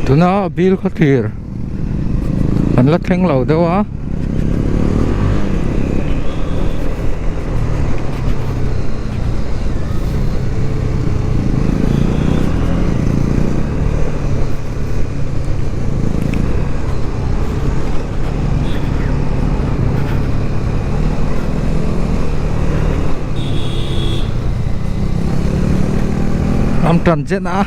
Tuna bil khaw thlir an la thleng lo deuh a. Am tan chen a.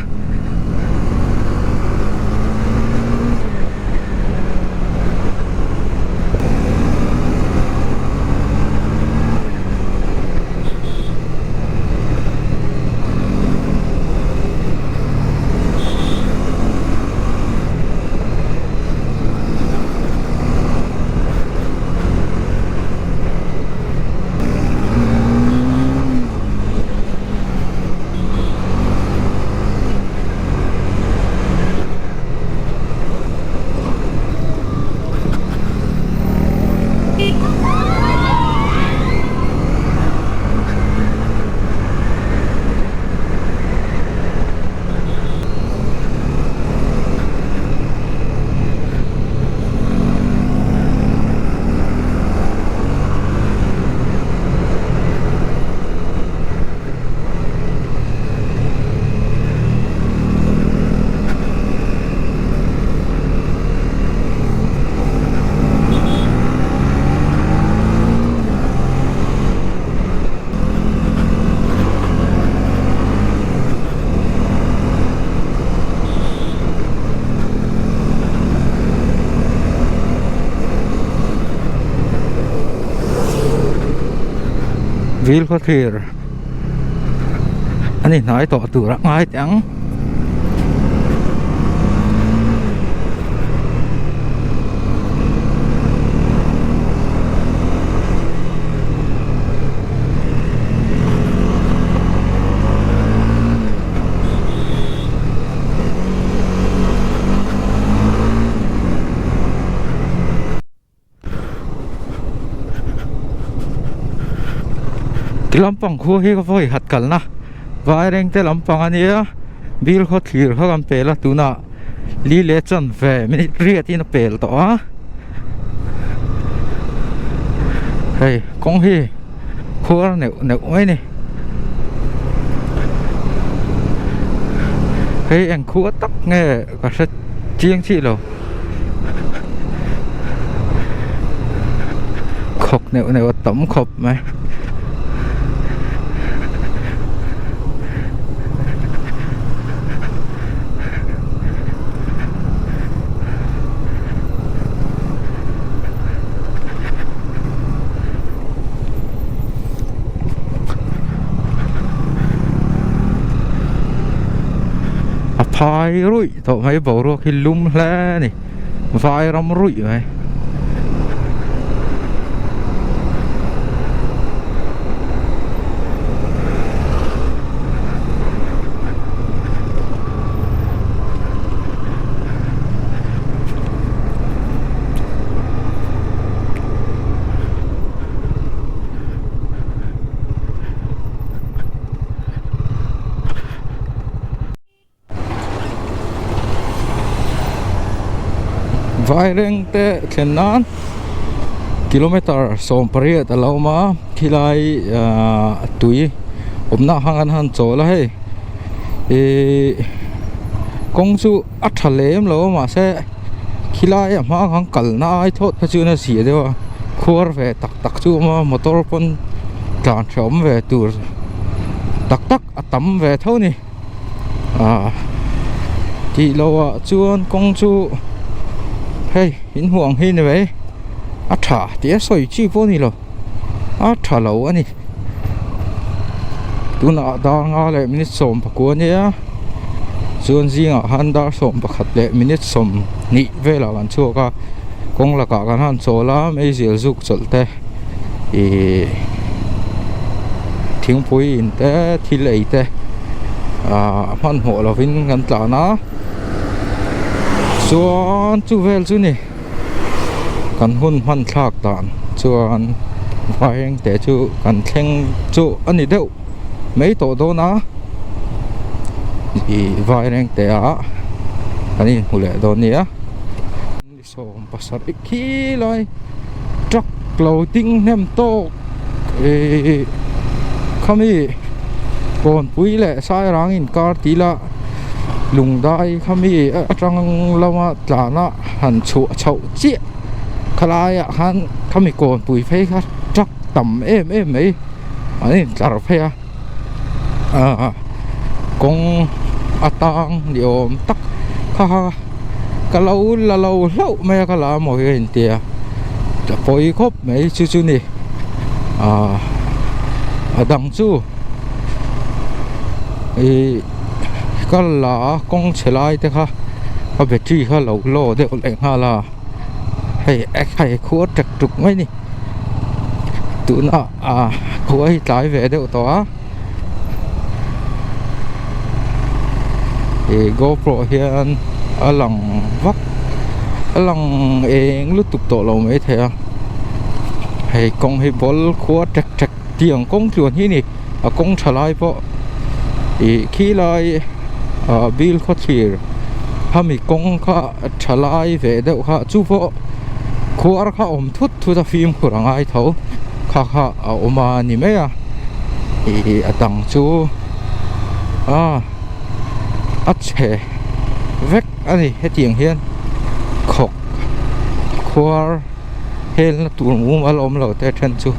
Vil khaw thlir a ni hnai tawh tur a ngai teh ang. Ti lampang khua hi ka vawi khat kalna vaireng te lampang a nia bil khaw thlir kha kan pel a tunah li leh chanve minute riat in a pel tawh a hei kawng hi khuar neuh neuh mai a ni hei eng khua tak nge ka hre chiang chiah lo. Khawk neuh neuh a tam khawp mai. A phai ruih. Tawh mai boruak hi lum hle a ni vai ram ruih mai. Vaireng te thlen nan kilometer 18 a lo awm a khilai ahh tui awmna ah khan an han chawl a hei ihh kawng chu a tha lem lo a mahse khilai a hma khan kalna ai thawt kha chuan a zia deuh a khuar ve tak tak chu a awm a motor pawn tlan hrehawm ve tur tak tak a tam ve tho a ni. Ah tih loh ah chuan kawng chu hei in hmuh ang hi ni mai a tha tih a sawi chi pawh a ni lo a tha lo a ni tunah dar nga leh minute 11 a nia chuan zingah khan dar 11 leh minute 20 velah kan chhuak a kawng lakah kan han chawl a meizial zuk chawlh te ih thingpui in te thil ei te ah hmanhmawh lovin kan tlan a chuan chu vel chu ni kan hun hman thlak dan chuan vaireng te chu kan thleng chu a ni deuh mai tawh dawn a ih vaireng te ah. Kan inhmu leh dawn nia. 70 khilai truck lo ding hnem tawk ihh khami kawnpui leh sairang inkar tih lah lungdai khami atang lama tlana han chhuah chhoh chiah khalaiah khan khami kawnpui phei kha truck tam em em mai an intlar phei a ah kawng atang ni awm tak kha kha ka lo la lo hlauh mai a ka la maw hi ka intia a pawi khawp mai chu chu ni ah a dang chu ih ka la a kawng chhe lai te kha a battery kha lo low deuh leh nghal a hei hei khuar tek tuk mai a ni tunah. Ah khua hi tlai ve deuh tawh a ih GoPro hian a lang vak a lang eng lutuk tawh lo maithei a hei kawng hi bawl khua ṭek ṭek tiang kawng tluan hi a ni a kawng ṭha lai pawh ih khilai ah bil khawthlir khami kawng kha ṭha lai ve deuh kha chu pawh khuar kha a awm thut thut a fimkhur a ngai tho kha kha a awm a ni mai a ih a dang chu a a chhe vek a ni hetiang hian khawk khuar helna tur mumal awm lo te then chu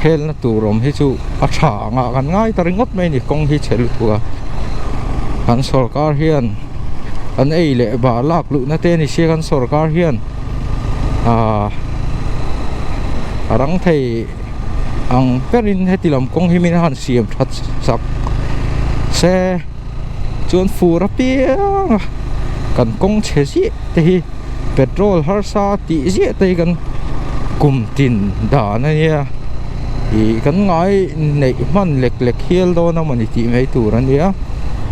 helna tur awm hi chu a tha ang ah kan ngai ta ringawt mai a ni kawng hi chhe lutuk a kan sawrkar hian. An ei leh bar lak luhna te ni sia kan sawrkar hian ahh a rang thei ang berin heti lam kawng hi min han siam that sak se chuan fur apiang a kan kawng chhe ziah te hi petrol harsa tih ziah te hi kan kum tin dan a nia ih kan ngai neih hman lek lek hial dawn a mawni tih mai tur a nia.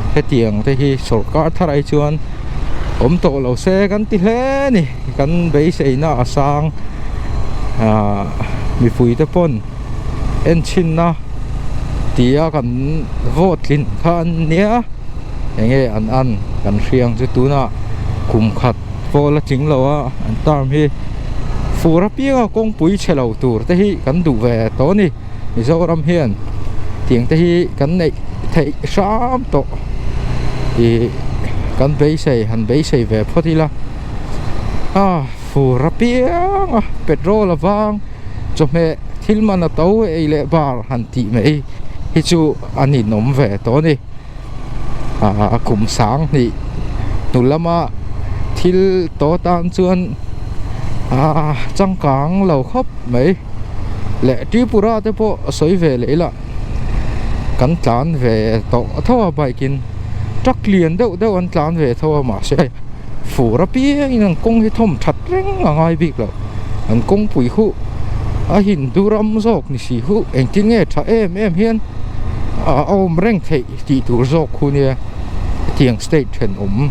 Hetiang te hi sawrkar thar ai chuan awm tawh lo se kan ti hle a ni kan beiseina a sang ah mipui te pawn en chhinna tia kan vote tlin kha an nia eng nge an an kan hriang chu tunah kum khat pawh la tling lo a an term hi fur apianga kawngpui chhe lo tur te hi kan duh ve tawh a ni. Mizoram hian tiang te hi kan neih theih hram tawh ih kan beisei han beisei ve phawt ila a fur apiang a petrol avang chawhmeh thil man a to ei leh bar han tih mai hi chu a ninawm ve tawh a ni ah kum sang hnih hnu lama thil to tan chuan ah changkang lo khawp mai. Leh Tripura te pawh a sawi ve leh ila kan tlan ve tawh tho a bike in truck lian deuh deuh an tlan ve tho a mahse fur apiangin an kawng hi thawm that reng a ngai bik lo an kawngpui huh a Hindu ram zawk ni si huh engtin nge tha em em hian a awm reng theih tih tur zawk khu nia hetiang state thenawm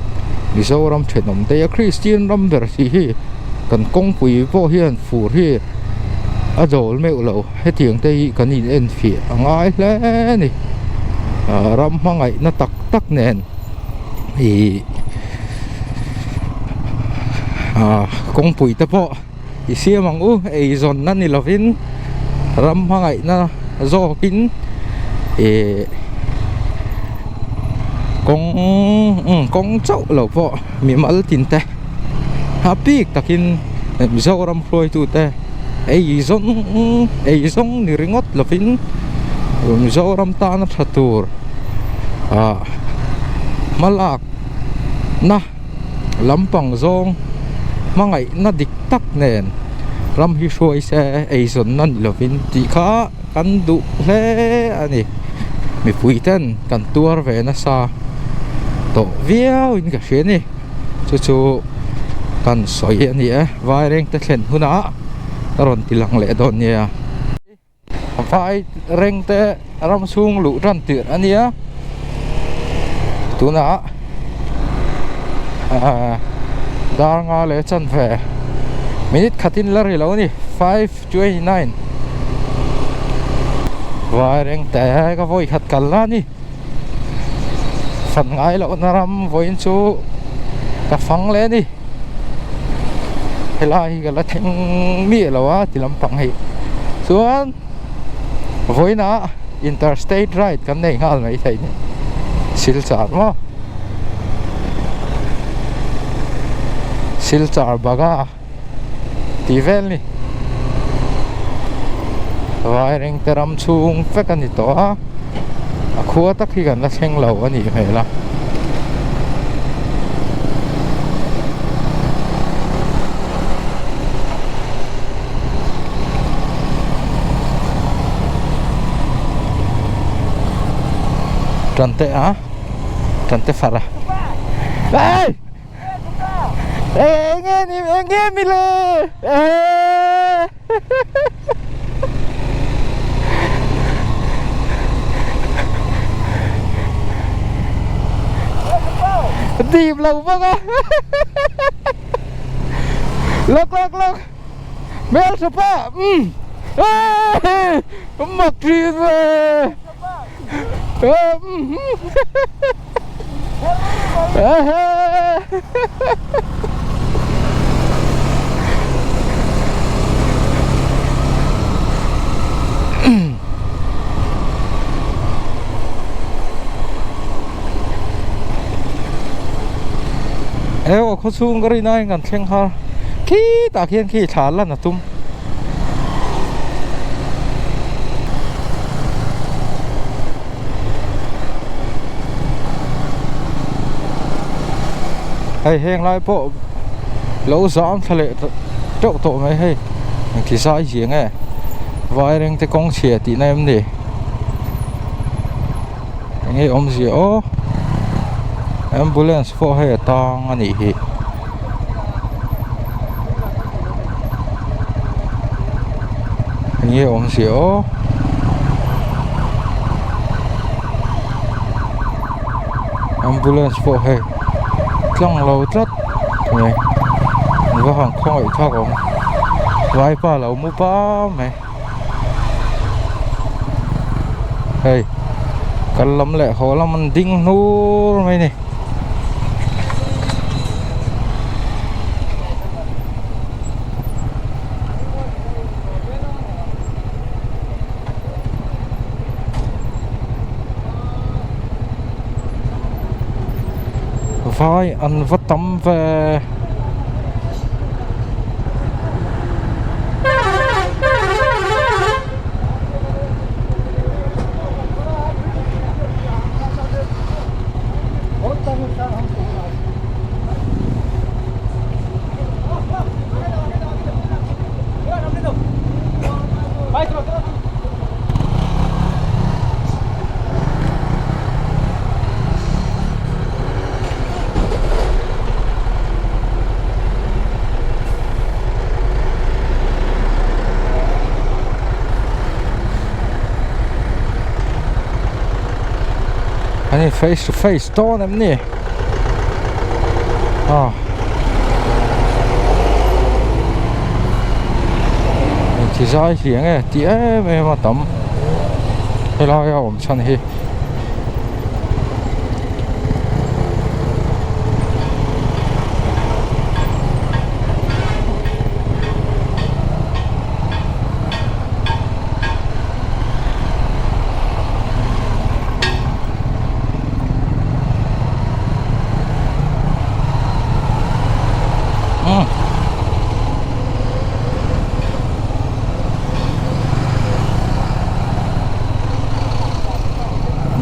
Mizoram thenawm te a Kristian ram ber si hi kan kawngpui pawh hian. Fur hi a dawl meuh lo hetiang te hi kan in en fiah a ngai hle a ni ah ram hmangaihna tak tak nen ih ah kawngpui te pawh i siam ang u eizawnna ni lovin ram hmangaihna zawkin ih kawng kawng chauh lo pawh mimal tin te. A bik takin Mizoram hruaitute ei zawng ei zawng ni ringawt lovin Mizoram tana tha tur ah hmalak na lampang zawng hmangaihna dik tak nen ram hi hruai se eizawnna ni lovin tih kha kan duh hle a ni mipui ten kan tuar ve nasa tawh viau in ka hria a ni. Chu chu kan sawi a ni e vairengte thlen hunah ka rawn ti lang leh dawn nia vairengte ram chhung luh tan tirh a nia tunah ahh dar nga leh chanve minute khatin la ri lo a ni 5:29 vairengte ka vawi khat kal la a ni. Fan ngai lohna ram vawiin chu ka fang leh a ni. Helai hi ka la thleng miah lo a ti lampang hi. Chuan vawiinah inter state ride kan nei nghal mai thei ni. Silchar maw? Silchar Baga tih vel ni. Vairengte ram chhung vek a ni tawh a, a khua tak hi kan la thleng lo a nih hmel a. Tante a Tante far a Ê Ê nghe ni nghe mi le Ê Tìm lo bawk a Lawk lawk lawk Hmel tha pa umm Ê Mak thin ve Umm Ew khaw chhung ka rin aiin kan thleng har khitah khian khi thla lan a tum. Hei heng lai pawh lo zam thla leh teuh tawh mai hei engti zai zia nge vaireng te kawng chhia tihna em ni enge awmzia aw ambulance pawh hei a tang a nih hi. Enge awmzia aw ambulance pawh hei tlang lo tlat mai an va han khawngaih thlak awm vaipa lo mu pam mai hei kal lam leh haw lam an ding hnur mai a ni. Vai an va tam ve. An in face to face dawn em ni ah engti zai hliah nge tih em em a tam helai a awm chhan hi.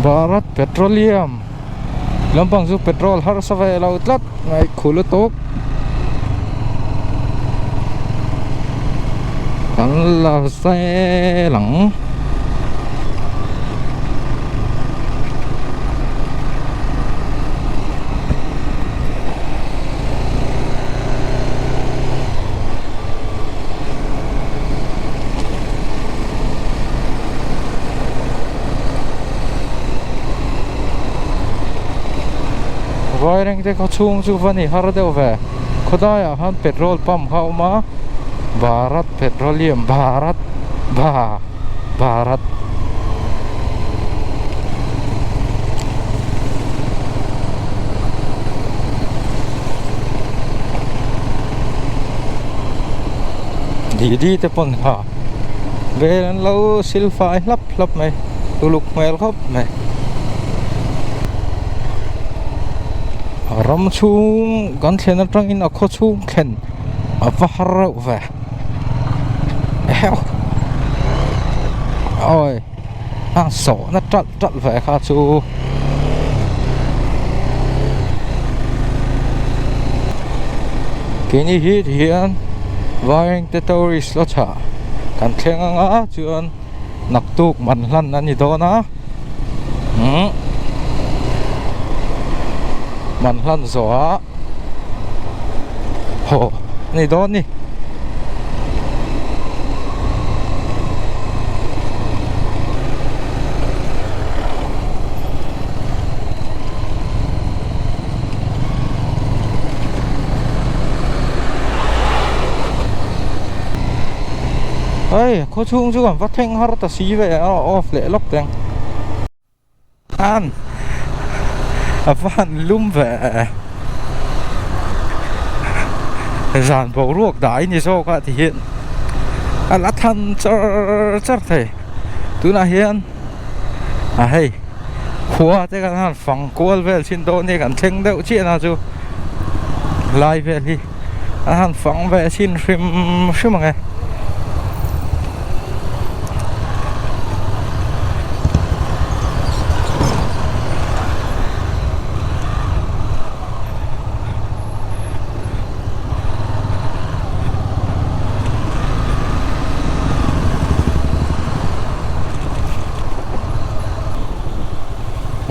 Bharat Petroleum lampang chu petrol harsa ve lo tlat mai khu lutuk kan la zel ang. Vairengte khaw chhung chu va ni har deuh ve khawdaiah khan petrol pump kha a awm a Bharat Petroleum Bharat Bha Bharat. Didi te pawn kha vel an lo sil fai hlap hlap mai uluk hmel khawp mai a ram chhung kan thlen atangin a khaw chhung thlen a va har reuh ve eheu awi a sawhna talh talh ve kha chu. Keini hi ti hian Vairengte tourist lodge ah kan thleng ang a chuan naktuk man hlan a ni dawn a umm man hlan zawh ah haw a ni dawn a ni. Hei khaw chhung chu kan va thleng har ta si ve a off leh lawk teng. An a va han lum ve zan boruak dai ni zawk a ti hian a la than char char thei tunah hian a hei khua te kan han fang kual vel thin dawn hi kan thleng deuh chiah na chu lai vel hi a han fang ve chhin hrim hrim ang e.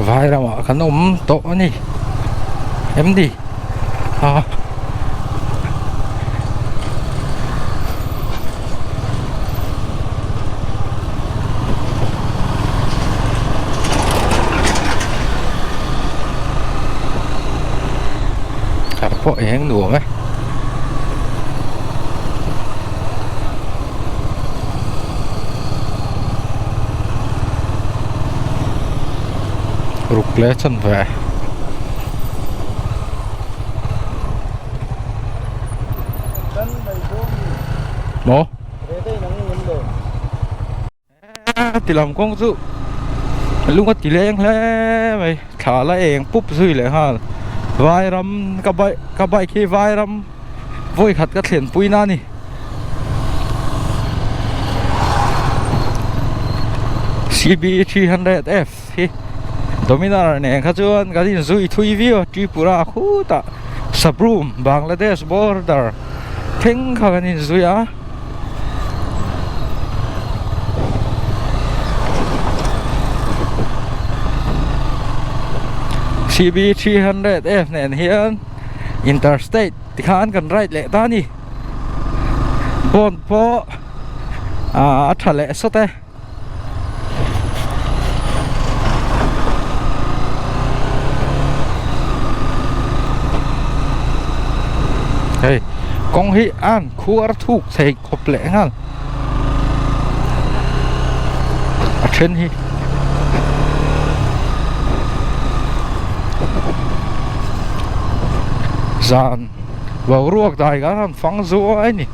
Vai ramah kan awm tawh a ni em ni a kar pawh eng nuam e. Ruk leh chan ve. Maw? Ti lam kawng chu lung a ti leng hle mai thla la eng pup zui leh nghal vairam ka bike ka bike hi vairam vawi khat ka thlen pui na a ni C B 300 F hi Dominar nen kha chuan kan inzui thui viau a Tripura khutah Sabroom Bangladesh border thleng kha kan inzui a. C B 300 F nen hian interstate tikhan kan ride leh ta a ni bond pawh a tha leh sawt e. Hei kawng hi an khuar thuk thei khawp leh nghal a then hi zan boruak dai kan han fang zuai a ni.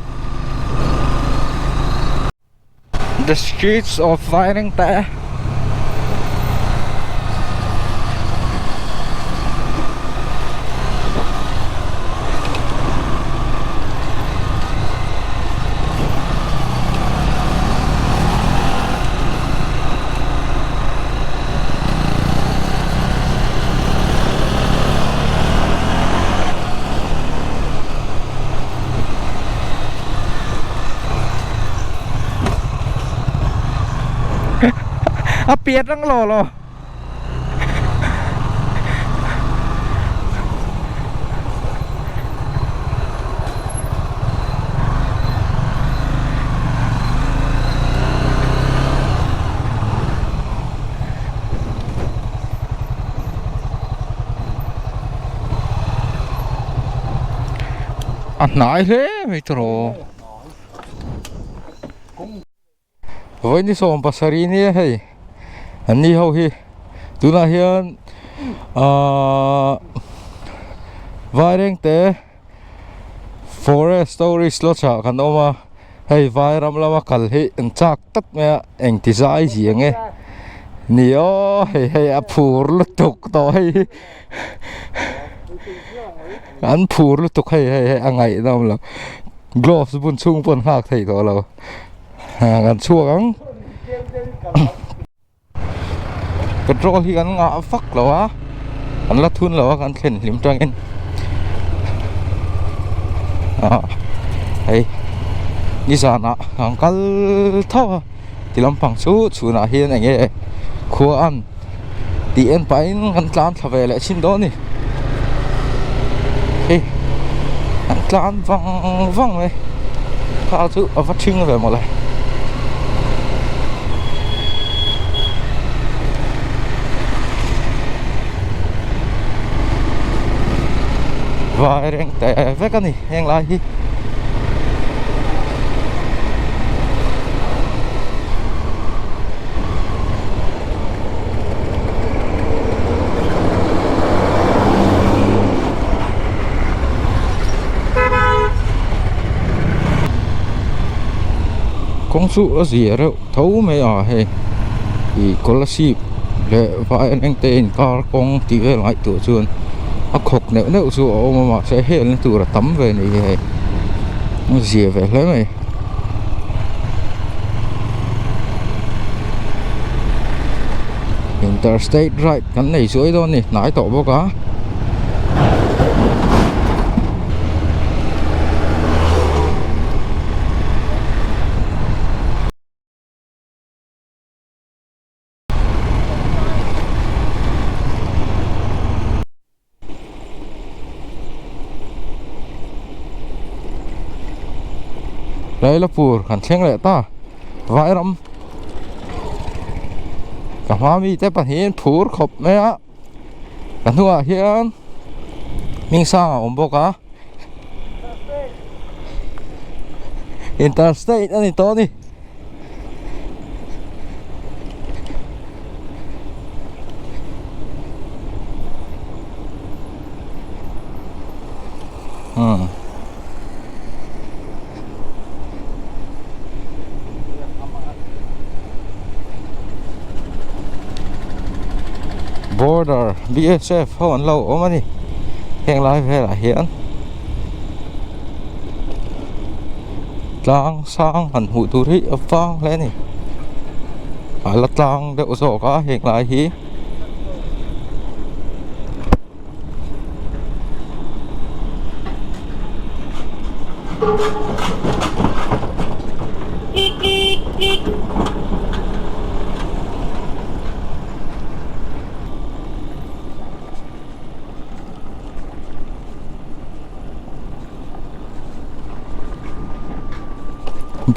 The streets of Vairengte. A piat ang law law. A hnai hle mai tawh Vawiin 17 nia hei an ni ho hi tunah hian ahh Vairengte forest tourist lodge ah kan awm a. Hei vai ram lama kal hi an chak tlat mai a engti zai zia nge ni aw hei hei a phur lutuk tawh hei hi an phur lutuk hei hei hei a ngaihnawm lo gloves bun chhung pawh an nghak thei tawh lo kan chhuak ang. Petrol hi kan ngah vak lo a an la thun lo a kan thlen hlim tangin ah hei nizanah kan kal tho a ti lampang chu chhunah hian eng nge khua an tih en pahin kan tlan thla ve leh thin dawn a ni hei an tlan vang vang mai kha chu a va thing ve mawle. Vai reng teh vek a ni heng lai hi. Kawng chu a zia reuh tho mai a hei ih kolasib leh vairengte inkar kawng tih vel ngaihtuah chuan a khawk neuh neuh chu a awm a mahse helna tur a tam ve a ni hi hei a zia ve hle mai. Interstate ride kan nei zuai dawn a ni hnai tawh bawk a. Lailapur kan thleng leh ta Vairam ka hma mite pahnihin phur khawp mai a ka hnungah hian hming sang a awm bawk a interstate a ni tawh a ni. Border B_S_F ho an lo awm a ni heng lai velah hian. Tlang sang han hmuh tur hi a vang hle a ni a la tlang deuh zawk a heng lai hi.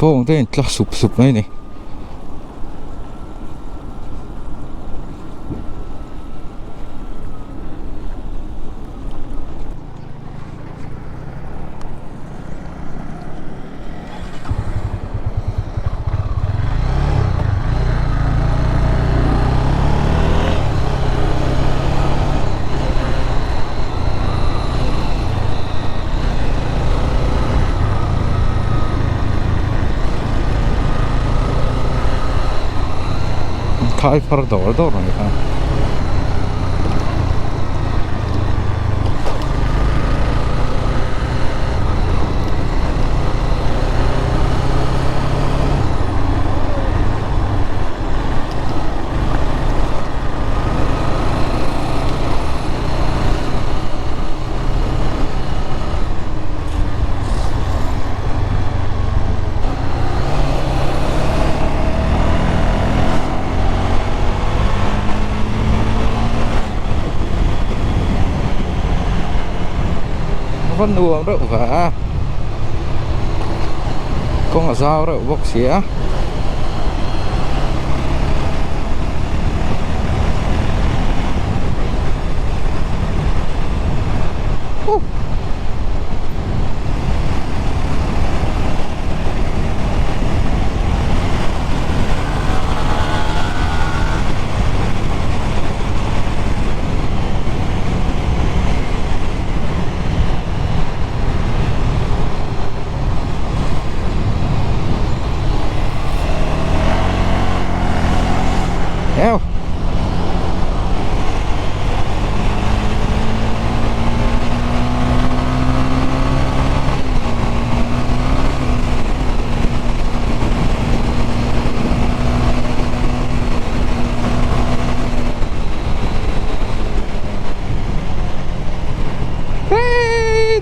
Bawng te in tla sup sup mai a ni. Khai phar dawr dawr mai kha. Va nuam reuh va a kawng a zau reuh bawk si a.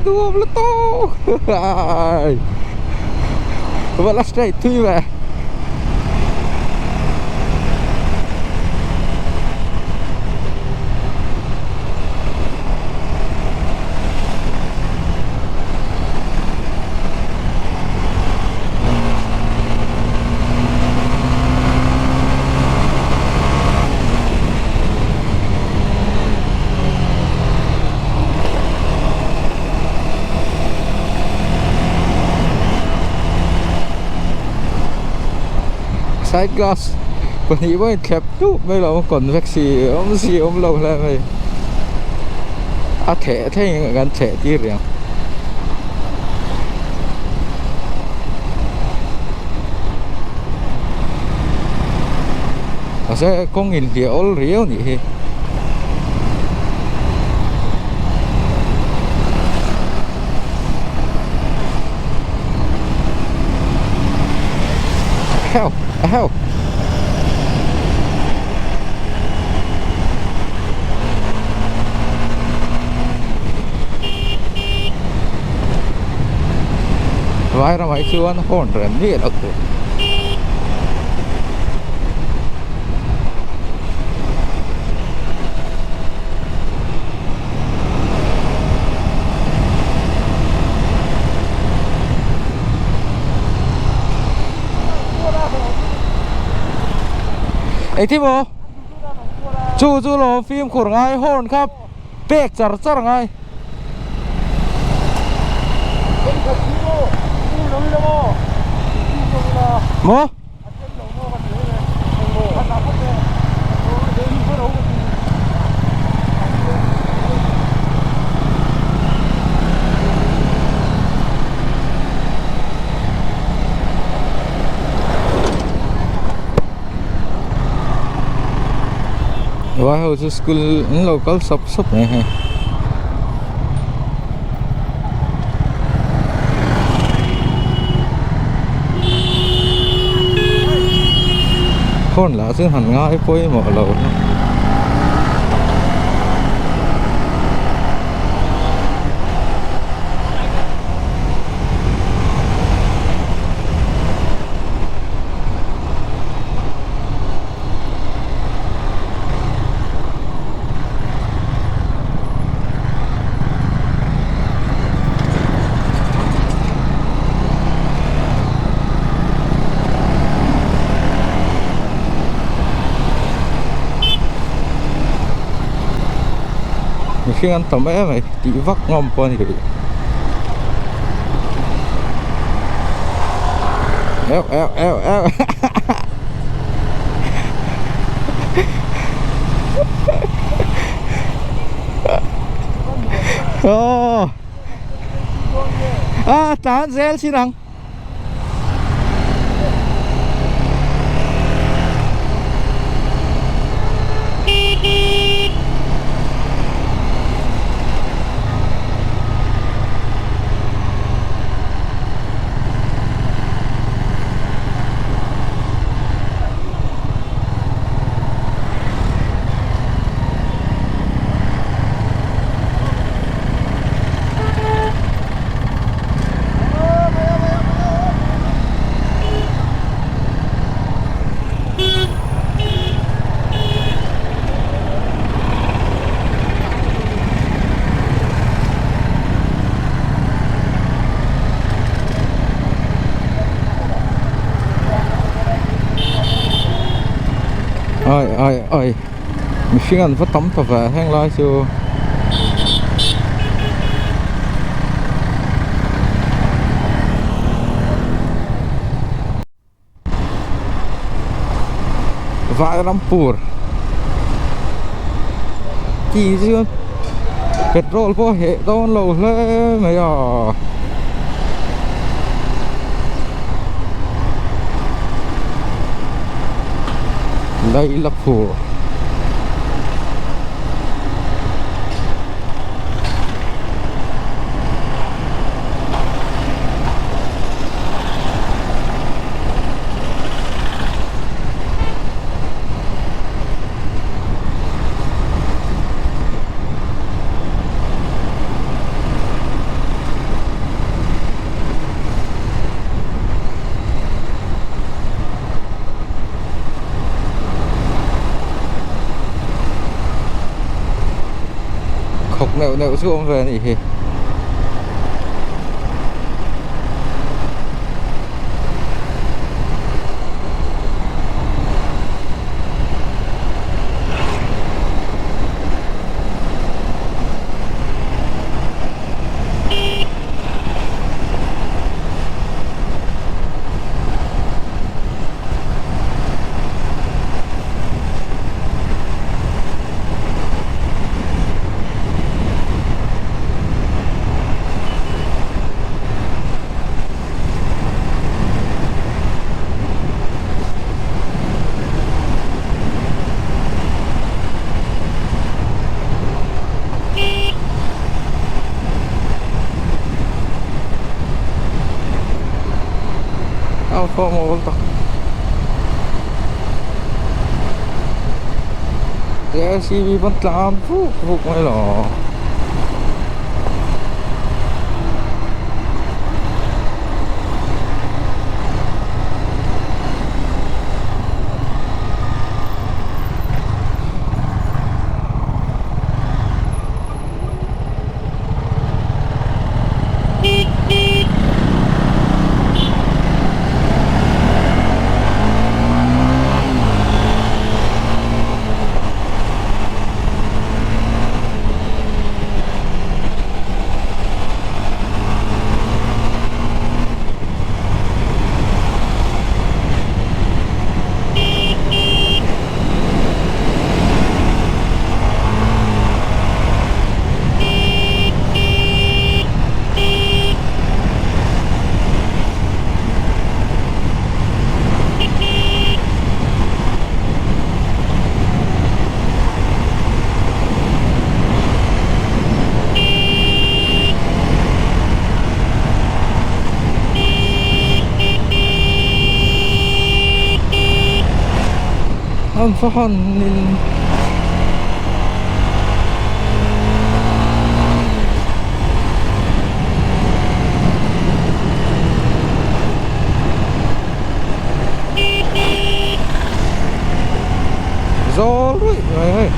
Duhawm lutuk Va la straight thui ve. Side glass pahnih pawhin thlep dup mai lo convex hi awm si awm lo hle mai a theh thleng kan theh tir reng. Mahse kawng inhliah awl riau nih hi. Heo heo Vai ramah hi chuan horn rem miah loh tur. Engtin maw? Chu chu lawm fimkhur ngai horn kha pek char char ngai. Maw? Vai ho chu school an lo kal sap sap mai hei. Horn lah chu han ngai pawimawh lo hlawm. Mihring an tam em mai tih vak ngawm pawh a ni eu eu eu eu Aw a tlan zel chin ang. Ai ai ai mihring an va tam ta ve heng lai chu. Vairampur tih chuan petrol pawh a heh dawn lo hle mai a. Lailapur. Thawk neuh neuh chu awm ve a nih hi. J_C_B pawn tlan vuk vuk mai lo. An va han in Zawl ruih mai hei.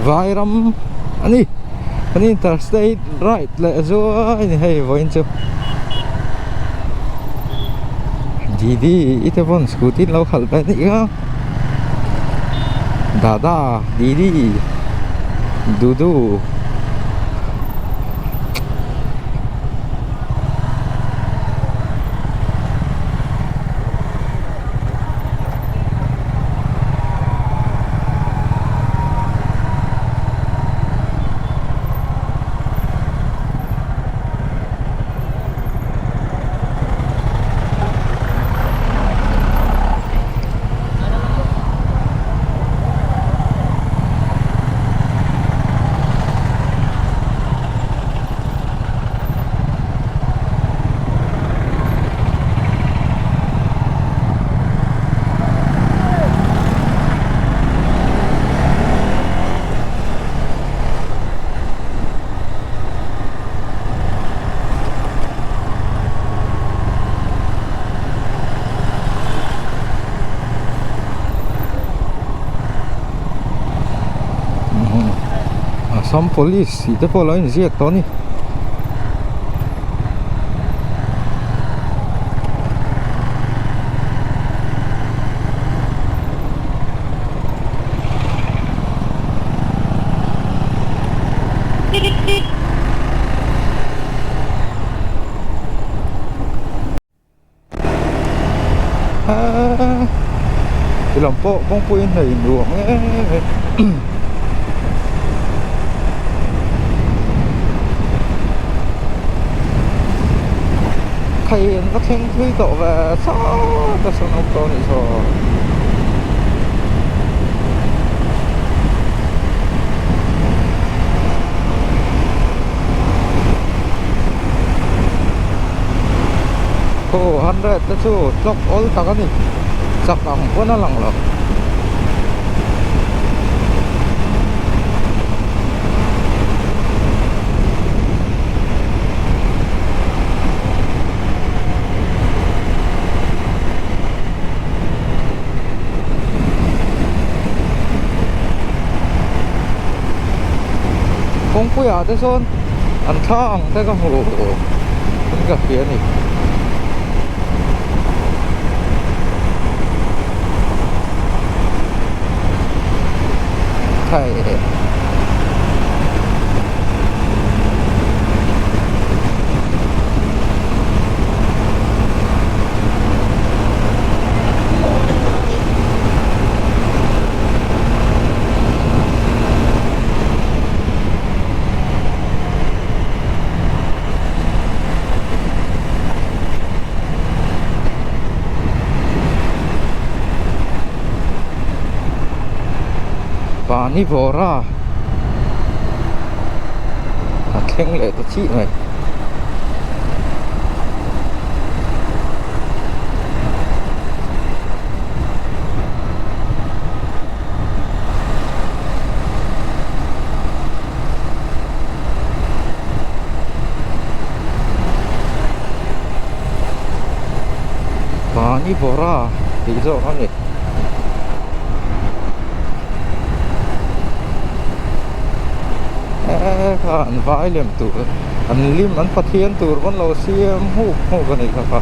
Vairam a ni an interstate ride leh zuai a ni hei vawiin chu didi i te pawn scooty an lo khalh ve anih kha dada didi dudu. Assam police tih te pawh a lo inziak tawh a ni. Ti lam pawh kawngpui in hei nuam em em. Thei an va thleng thui tawh ve sawt a sawn awm tawh a nih saw. 200 te chu tlawk awl tak a ni chak ang pawn a lang lo. Kawngpuiah te sawn an thla ang te ka hmu in ka hria a ni. Pani bawra a thleng leh ta chiah mai. Pani bawra tih zawk a ni. Eee kha an vai lem tur an lim an pathian tur pawn lo siam huk huk a nih kha kha.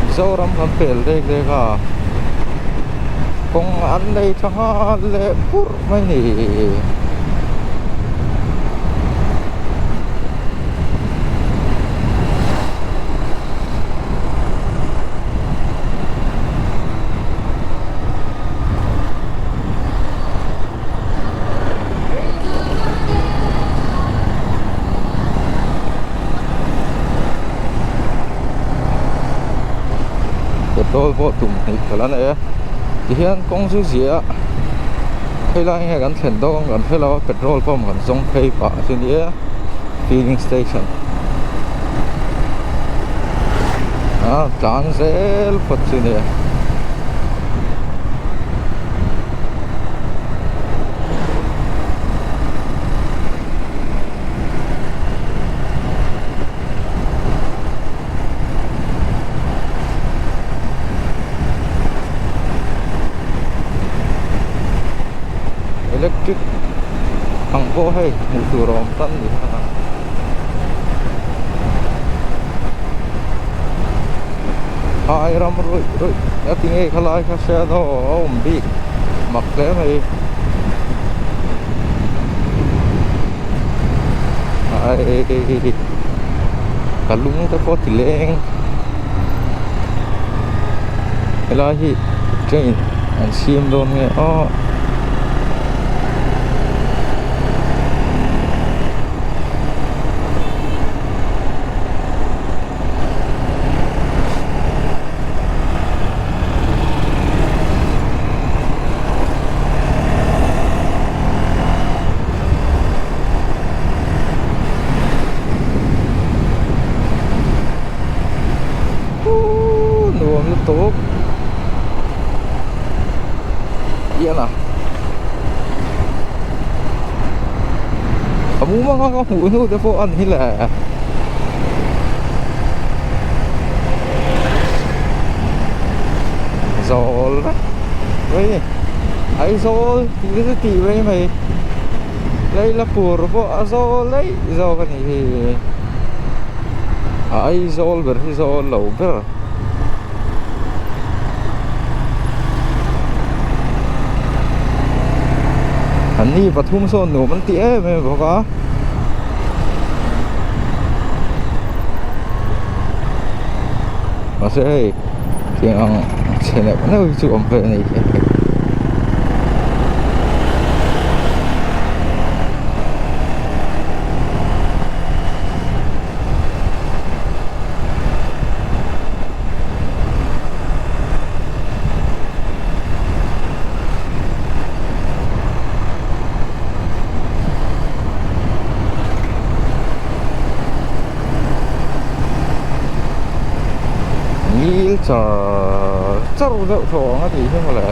Mizoram kan pel dek dek a kawng an nei tha nghal leh purh mai a ni. Petrol pawh tum hnih khalh a nei a tihian kawng chu ziah helai nge kan thlen dawn kan hre lo a petrol pump kan zawng phei pah chu nia filling station a tlan zel phawt chu nia. Electric ang pawh hei hmuh tur a awm tan ni a. Hai ram ruih ruih a ti ngei kha lai kha hriat aw a awm bik mak hle mai ai ka lung te pawh ti leng helai hi train an siam dawn nge aw. Nuam lutuk Ian a A mumanga ka hmuh hnu te pawh a ni le. Zawl vek mai ni Aizawl tih te chu tih mai mai Lailapur pawh a zawl daih zawk a nih hi a Aizawl ber hi zawl lo ber. An ni pathum sawn nuam an ti em em bawk a. Mahse hei tiang ang chhe neuh neuh hi chu awm ve a ni. char char deuh thaw ang a tih hi mawle.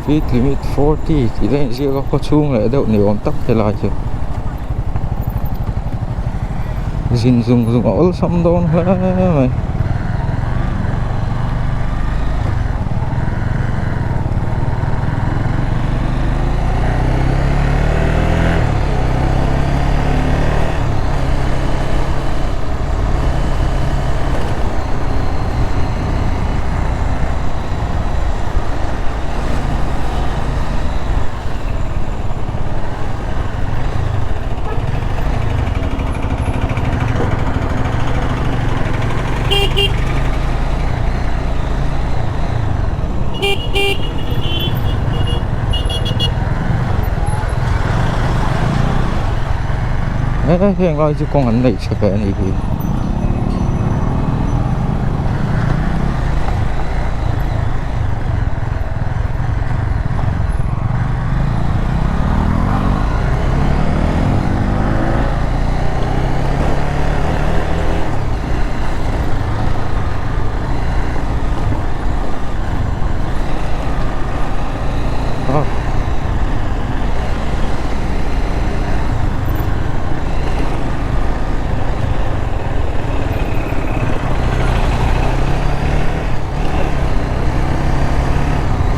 Speed limit 40 tih te a inziak a khaw chhung leh deuh ni awm tak helai chu zin zung zung a awlsam dawn hle mai. Heng lai chu kawng an neih chhe ve a nih hi.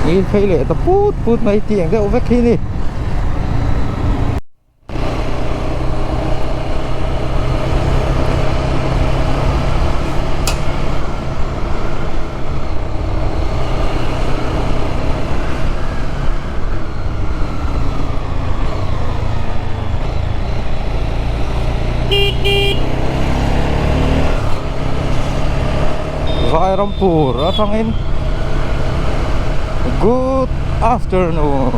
Ngil phei leh ta put put mai tiang deuh vek hi ni. Vairampur atangin Good afternoon.